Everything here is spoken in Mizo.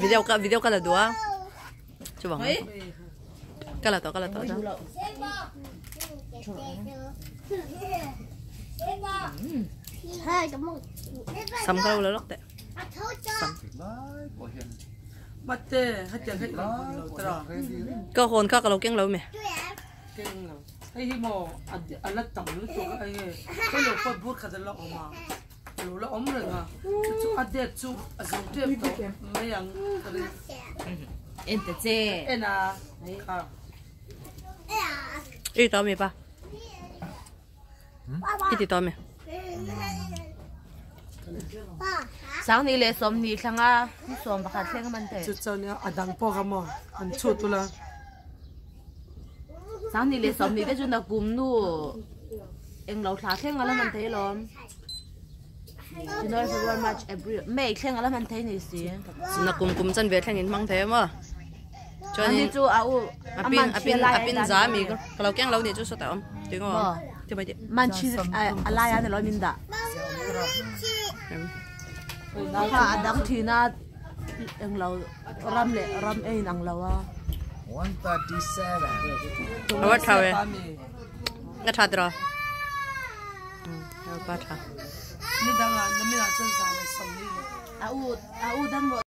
Video ka video ka la duh a chuvang ka la tawh ka la tawh chuan. Sam ka lo la lawk teh sam. Ka hawn kha ka lo keng lo mi. Lo la awm reng a, chu chu a date chu a zo tep tawh mai ang ka ring. En ta che. En a kha. I tawh mi pa. I ti tawh mi. Sangni leh sawmhnih thlanga ni sawm pakhat thleng a man thei. Chu chuan a dang pawh kha maw an chhut ula. Sangni leh sawmhnih te chu nakum nu englo thla thleng a la man thei alawm. January, February, March, April, May thleng a la man thei ni si. Nakum kum chan ve thleng in hmang thei a maw. Chuan in chu a u a pin a pin a pin za mi ka lo keng lo ni chu sawtah awm ti ngaw ti mai ti. Man chi a lai a ni lo min dah. Kha a dang thina englo ram leh ram a in ang lo a. 137. Awa tha ve. Nga tha tiraw. Pa tha. Ni dangah na min ah chuan za leh 40 leh. A u a u dam rawh.